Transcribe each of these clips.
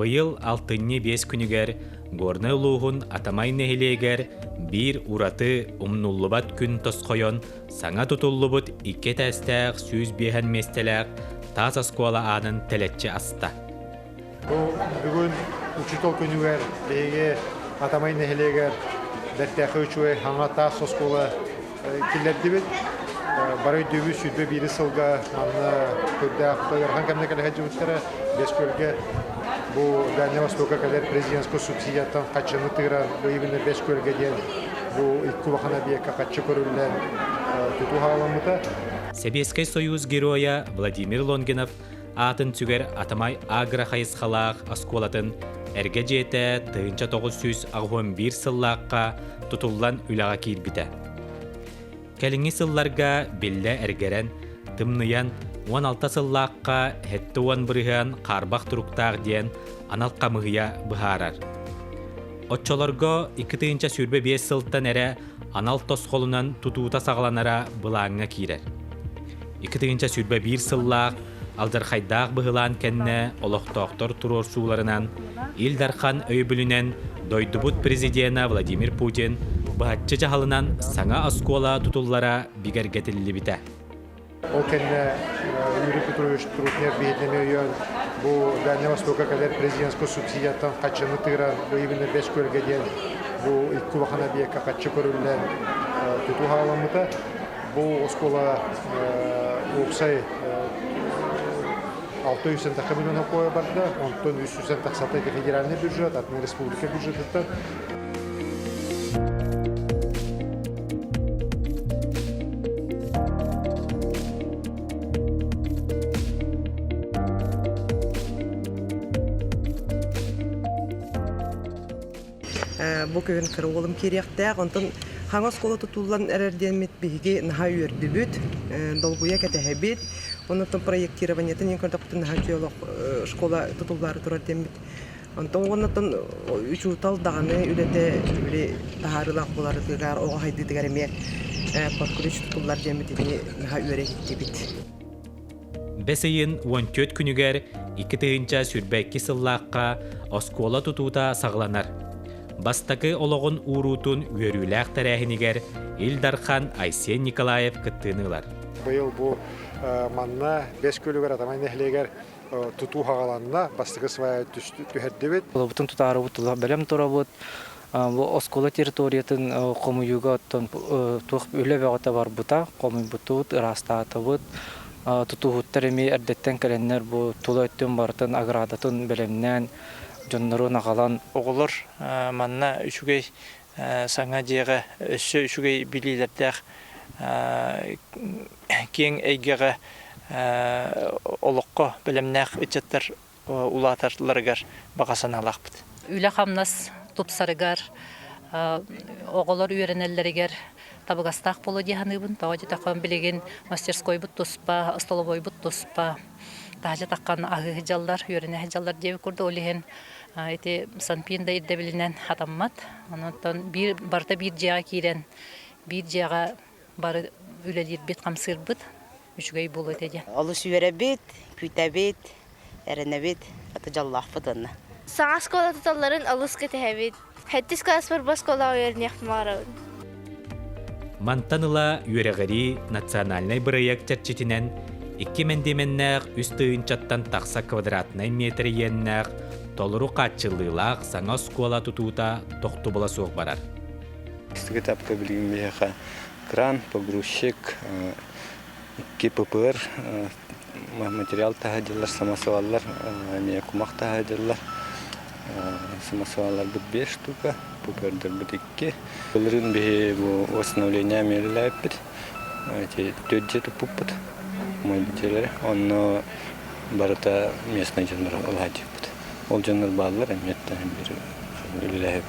Быйыл алтынньы 5 күнүгэр Горнай улууһун Атамай нэһилиэгэр биир ураты умнуллубат күн тосхойон саҥа тутуллубут икки этээстээх 105 миэстэлээх таас оскуола аанын тэлэччи аста. Бу бүгүн учуутал күнүгэр биһиги Атамай нэһилиэгэр бэртээхэй үчүгэй хаҥа таас оскуола киллэрдибит. Бары өйдүүбүт 21 сылга манна көрдөөх ыарахан кэмҥэ кэлэ сылдьыбыттара. Бэс Күөлгэ бу Дальнай Востокка кэлэр президентскэй субсидияттан хаччыны тыыран бу именно Бэс Күөлгэ диэн бу икки улахан объекка хаччы көрүллэн тутуу хаалламмыта. Сэбиэскэй Союз геройа Владимир Лонгинов аатын сүгэр Атамай агро хайысхалаах оскуолатын эргэ дьиэтэ 1981 сыллаахха тутуллан үлэҕэ киирбитэ. Кэлиҥҥи сылларга биллэ эргэрэн, тымныйан, 16 сыллаахха 70% хаарбах туруктаах диэн анал хамыыһыйа быһаарар. Оччолорго 2025 сылтан эрэ анал тосхолунан тутуута саҕаланара былааҥҥа киирэр. 2021 сыллаах алдьархайдаах быһылаан кэннэ олохтоохтор туруорсууларынан Ил Дархан өйөбүлүнэн дойдубут президенэ Владимир Путин быһаччы дьаһалынан саҥа оскуола тутуллара бигэргэтиллибитэ. Ол кэннэ Юрий Петрович Трутнев биһиэтинэн өйөөн бу Дальнай Востокка кэлэр президентскэй субсидияттан хаччыны тыыран бу именно Бэс Күөлгэ диэн бу икки улахан объекка хаччы көрүллэн тутуу хаалламмыта. Бу оскуола уопсай 600 тахса миллион куойа барда, онтон 300 тахсата федеральный бюджет, атын республика бюджетыттан. Бу күһүн кыра уолум киириэхтээх. Онтон хаҥа оскуола тутуллан эрэр диэммит биһиги наһаа үөрдүбүт, долгуйа кэтэһэбит. Онтон проектированиетын иһин көрдөхпүтүн наһаа үчүгэй олох школа тутуллаары турар диэммит. Онтон уоннаттан учуутал даҕаны үлэтэ били таһаарыылаах буоларыгар, оҕо сайдыытыгар эмиэ под ключ тутуллар диэммит итини наһаа үөрэ иһиттибит. Бэс ыйын 14 күнүгэр 2022 сыллаахха оскуола тутуута саҕаланар. Бастакы олоҕун ууруутун үөрүүлээх тэрээһинигэр Ил Дархан Айсен Николаев кыттыыны ылар. Быйыл бу манна Бэс Күөлүгэр Атамай нэһилиэгэр тутуу хаҕаланна, бастакы свая түһэрдибит. Олобутун тутаарыбыт бэлэм турабыт. Бу оскуола территориятын хомуйууга оттон туох үлэ бөҕөтө барбыта, хомуйбутубут, ыраастаатыбыт. Тутууһуттар эмиэ эрдэттэн кэлэннэр бу тула өттүн барытын оградатын бэлэмнээн, дьоннорун аҕалан. Оҕолор манна үчүгэй саҥа дьиэҕэ өссө үчүгэй билиилэрдээх киэҥ эйгэҕэ олоххо бэлэмнээх ыччаттар улааталларыгар баҕа санаалаахпыт. Үлэ-хамнас тупсарыгар, оҕолор үөрэнэллэригэр табыгастаах буолуо дии саныыбын. Тоҕо диэтэххэ, билигин мастерскойбут туспа, остолобуойбут туспа. Таһырдьа таххан аһыы сылдьаллар, үөрэнэ сылдьаллар диэбит курдук. Ол иһин ити Санпин да ирдэбилинэн хатаммат. Онон биир барыта биир дьиэҕэ киирэн, биир дьиэҕэ бары үлэлиирбит-хамсыырбыт үчүгэй буолуо этэ диэн. Олус үөрэбит, күүтэбит, эрэнэбит, аты дьоллоохпут уонна. Саҥа оскуола туталларын олус кэтэһэбит. Сэттис класспар бу оскуолаҕа үөрэниэхпин баҕарабын. Мантан ыла үөрэҕирии национальнай бырайыак чэрчитинэн икки мэндиэмэннээх үс тыһыынчаттан тахса квадратнай метр иэннээх толору хааччыллыылаах саҥа оскуола тутуута тохтубула суох барар. Бастакы этапка билигин биһиэхэ кран, погрузчик, икки ППР материал таһа самосваллар, эмиэ кумах таһа самосвалларбыт биэс штука, ППРдарбыт икки. Былырыын биһи бу восстановление эмиэ эти төрт дьиэ туппуппут, дьиэлэри. Онно барыта местный дьоннор ылаадьыппыт. Ол дьоннор бааллар эмиэ бир үлэлээһип.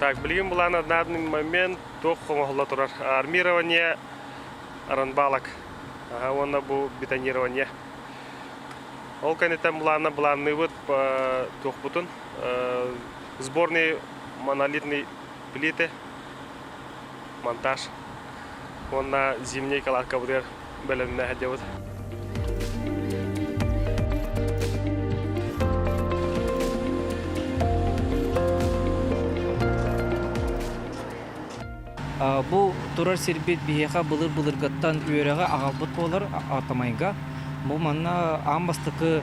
Так, билигин былаан на данный момент туох оҥоһулла турар армирование аранбалок уонна бу бетонирование. Ол кэнниттэн былаанна былаанныыбыт туохпутун сборный монолитный плиты. монтаж. Уонна зимний калаткабытыгар бэлэмнээх сылдьабыт. Бу турар сирбит биһиэхэ былыр-былыргаттан үөрэҕи аҕалбыт буолар Атамайга. Бу манна аан бастакы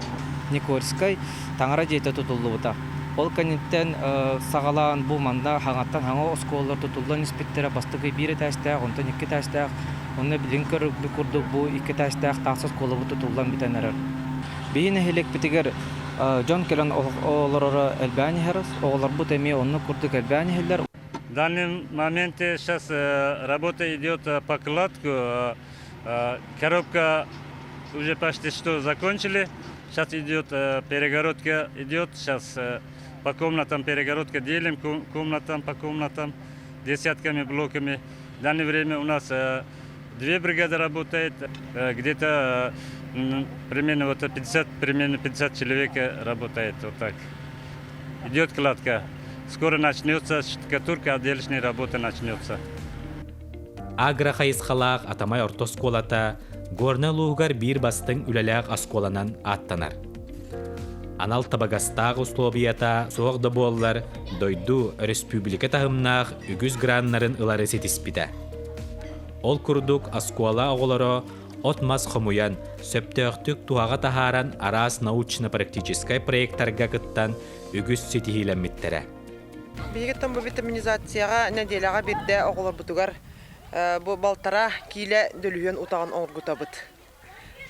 Никольскай таҥара дьиэтэ тутуллубута. Ол кэнниттэн саҕалаан бу манна хаҥаттан хаҥа оскуолалар тутуллан испиттэрэ бастакы биир этээстээх, онтон икки этээстээх, онно билигин көрөрбүт курдук бу икки этээстээх таас оскуолабыт тутуллан бүтэн эрэр. Биһи нэһилиэкпитигэр дьон кэлэн олороро элбээн иһэр, оҕолорбут эмиэ оннук курдук элбээн иһэллэр. В данный момент сейчас работа идет по кладку. Коробка уже почти что закончили. Сейчас идет перегородка, идет сейчас по комнатам перегородка делим, комнатам по комнатам, десятками, блоками. В данное время у нас две бригады работает, где-то примерно вот 50, примерно 50 человек работает вот так. Идет кладка. Скоро начнется штукатурка, отделочная работа начнется. Агро хайысхалаах Атамай орто оскуолата Горнай улууһугар биир бастыҥ үлэлээх оскуоланан ааттанар. Анал табыгастаах услуобуйата суох да буоллар, дойду, өрөспүүбүлүкэ таһымнаах үгүс граннарын ылары ситиспитэ. Ол курдук оскуола оҕолоро от-мас хомуйан, сөптөөхтүк туһаҕа таһааран араас научно-практическай проектарга кыттан үгүс ситиһиилэммиттэрэ. Биһиги бу витаминизацияҕа нэдиэлэҕэ биирдэ оҕолорбутугар бу балтараа киилэ дөлүһүөн утаҕын оҥоргутабыт.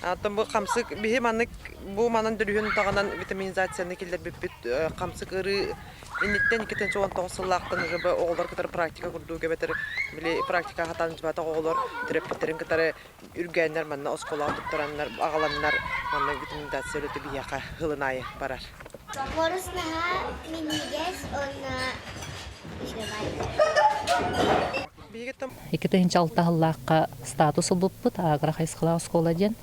Оттон бу хамсык биһи маннык бу манан дөлүһүөн утаҕынан витаминизацияны киллэрбиппит хамсык ыарыы инниттэн 2019 сыллаахтан уже бу оҕолор кытары практика курдук эбэтэр били практика хатаан дьыбатах оҕолор төрөппүттэрин кытары үргээннэр манна оскуолаҕа туттараннар аҕаланнар манна витаминизация үлэтэ биһиэхэ сылын аайы барар. Хорус наһаа минньигэс уонна 2006 сыллаахха статус ылбыппыт агро хайысхалаах оскуола диэн.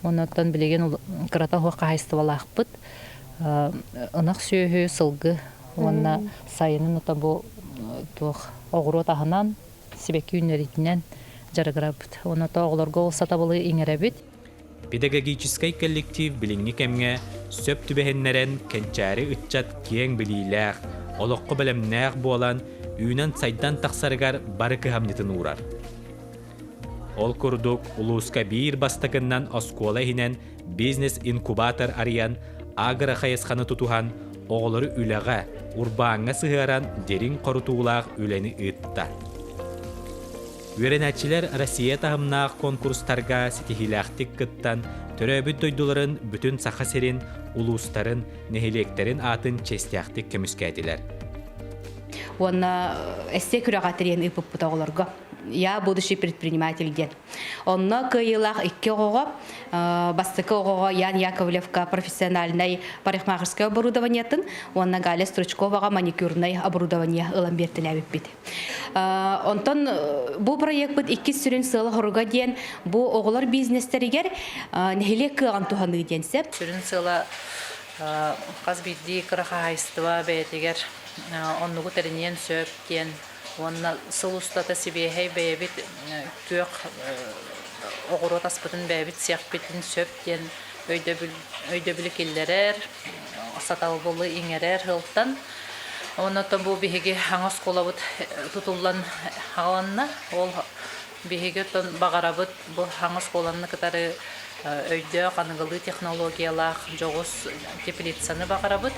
Оннуттан билигин кырата суох хаһаайыстыбалаахпыт. Ынах сүөһү, сылгы уонна сайынын ото бу туох оҕуруот аһынан, сибэкки үүннэриитинэн дьарыгырабыт. Онно оҕолорго ол сатабылы иҥэрэбит. Педагогическай коллектив билиҥҥи кэмҥэ сөп түбэһиннэрэн кэнчээри ыччат киэҥ билиилээх, олоххо бэлэмнээх буолан, үүнэн-сайдан тахсарыгар бары кыһамньытын уурар. Ол курдук, улууска биир бастакыннан оскуола иһинэн бизнес-инкубатор арыйан, агро-хайысханы тутуһан, оҕолору үлэҕэ, урбааҥҥа сыһыаран дириҥ хорутуулаах үлэни ыытта. Үөрэнээччилэр Россия таһымнаах конкурстарга ситиһиилээхтик кыттан, төрөөбүт дойдуларын бүтүн Саха сирин, улуустарын, нэһилиэктэрин аатын чиэстээхтик көмүскээтилэр. Уонна эссе күрэҕэ тэрийэн ыыппыппыт оҕолорго. Я будущий предприниматель диэн. Онно кыайыылаах икки оҕоҕо, бастакы оҕоҕо Ян Яковлевка профессиональнай парикмахерскай оборудованиетын уонна Галя Стручковаҕа маникюрнай оборудование ылан биэртэлээбиппит. Онтон бу проекпыт иккис сүрүн сыала-соруга диэн бу оҕолор бизнестэригэр нэһилиэк кыаҕын туһаныы диэн сөп. Сүрүн сыала хас биирдии кыра хаһаайыстыба бэйэтигэр оннугу тэриниэн сөп диэн уонна сыл устата сибиэһэй бэйэбит күөх оҕуруот аспытын бэйэбит сиэхпитин сөп диэн өйдөбүл өйдөбүлү киллэрэр, сатабылы иҥэрэр сылтан. Онон бу биһиги саҥа оскуолабыт тутуллан аҕаланна. Ол биһиги оттон баҕарабыт бу саҥа оскуоланы кытары өйдөөх аныгылыы технологиялаах дьоҕус теплицаны баҕарабыт.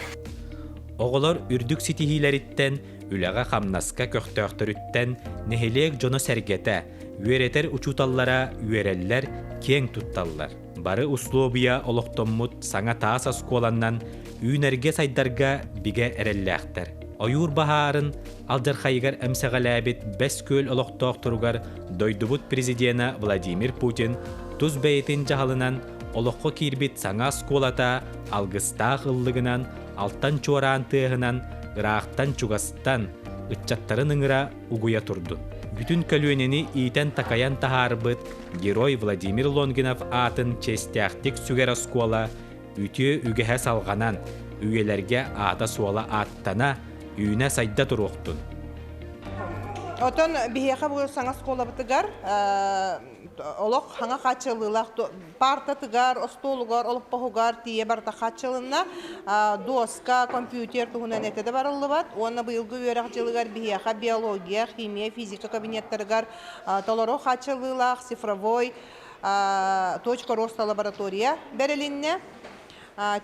Оҕолор үрдүк ситиһиилэриттэн үлэҕэ-хамнаска көхтөөхтөрүттэн нэһилиэк дьоно-сэргэтэ, үөрэтэр учууталлара үөрэллэр, киэҥ тутталлар. Бары услуобуйа олохтоммут саҥа таас оскуоланнан үүнэргэ-сайдарга бигэ эрэллээхтэр. Ойуур баһаарын алдьархайыгар эмсэҕэлээбит Бэс Күөл олохтоохторугар дойдубут президенэ Владимир Путин тус бэйэтин дьаһалынан олоххо киирбит саҥа оскуолата алгыстаах ыллыгынан алтан чуораан тыаһынан ыраахтан-чугастан ыччаттарын ыҥыра угуйа турдун. Бүтүн көлүөнэни иитэн-такайан таһаарбыт герой Владимир Лонгинов аатын чиэстээхтик сүгэр оскуола үтүө үгэһэ салҕанан, үйэлэргэ аата-суола ааттана, үүнэ-сайда туруохтун. Отон биһиэхэ бу саҥа оскуолабытыгар олох хаҥа хааччыллыылаах партатыгар, остуолугар, олоппоһугар тиийэ барыта хааччылынна. Доска, компьютер туһунан этэ да барыллыбат. Уонна быйылгы үөрэх дьылыгар биһиэхэ биология, химия, физика кабинеттарыгар толору хааччыллыылаах цифровой точка роста лаборатория бэрилиннэ.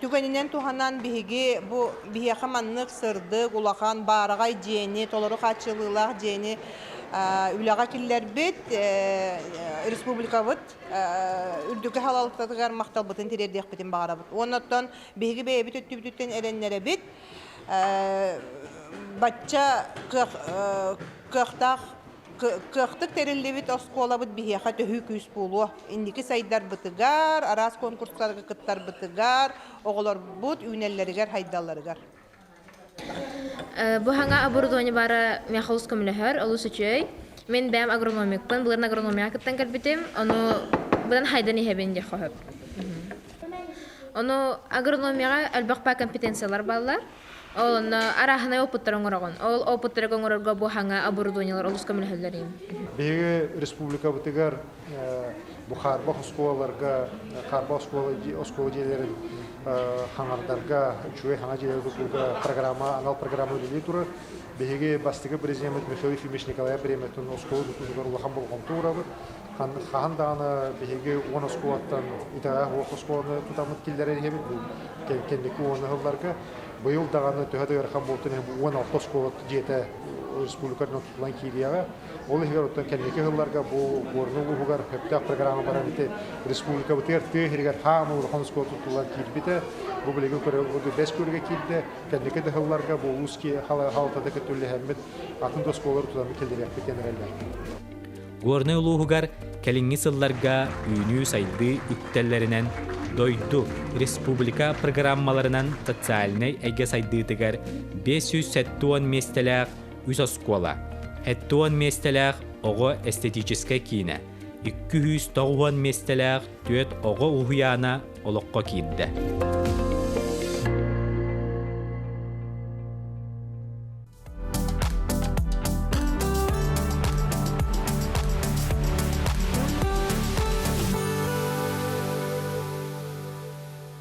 Түгэнинэн туһанан биһиги бу биһиэхэ маннык сырдык, улахан, баараҕай дьиэни, толору хааччылыылаах дьиэни үлэҕэ киллэрбит республикабыт үрдүкү салалтатыгар махталбытын тириэрдиэхпитин баҕарабыт. Уонна оттон биһиги бэйэбит өттүбүтүттэн эрэннэрэбит, бачча кыахтаах Кыахтык тэриллибит оскуолабыт биһиэхэ төһүү күүс буолуо. Инники сайдарбытыгар, араас конкурстарга кыттарбытыгар, оҕолорбут үүнэллэригэр, хайдалларыгар. Бу хаҥа оборудование баара миэхэ олус көмөлөһөр, олус үчүгэй. Мин бэйэм агрономикпын, былырын агрономияҕа кыттан кэлбитим, ону быдан хайдан иһэбин диэххэ сөп. Ону агрономияҕа элбэх баа компетенциялар бааллар. Ол онно арааһынай опыттары оҥороҕун. Ол опыттары оҥорорго бу хаҥа оборудованиелар олус көмөлөһөллөр им. Биһиги республикабытыгар бу хаарбах оскуолаларга, хаарбах оскуола, оскуола дьиэлэрин хаҥардарга, үчүгэй хаҥа дьиэлэри тутууга программа, анал программа үлэлии турар. Биһиги бастакы президеммит Михаил Ефимович Николаев бириэмэтин оскуола тутуутугар улахан болҕомто уурабыт. Хаһан даҕаны биһиги уон оскуолаттан итэҕээх уох оскуоланы тутаммыт киллэрэр иһэбит. Бу кэнники уон ыһылларга быйыл даҕаны төһө да ыарахан буолтун иһин 16 оскуола дьиэтэ республиканан тутулан киириэҕэ. Ол иһигэр оттон кэнники ыһылларга бу Горнай улууһугар сөптөөх программа баран ити республикабытыгар тыа иһигэр хаамы улахан оскуола тутуллан киирбитэ. Бу билигин көрө бэс күөлгэ киирдэ. Кэнники да ыһылларга бу улуус халатата көтүллэһэммит атын да оскуолалары тутаммыт киллэриэхпит диэн эрэллээхпит. Горнай улууһугар кэлиҥҥи сылларга үүнүү-сайдыы үктэллэринэн дойду, республика программаларынан социальнай эйгэ сайдыытыгар 570 миэстэлээх үс оскуола, 70 миэстэлээх оҕо эстетическэй киинэ, 290 миэстэлээх түөрт оҕо уһуйаана олоххо киирдэ.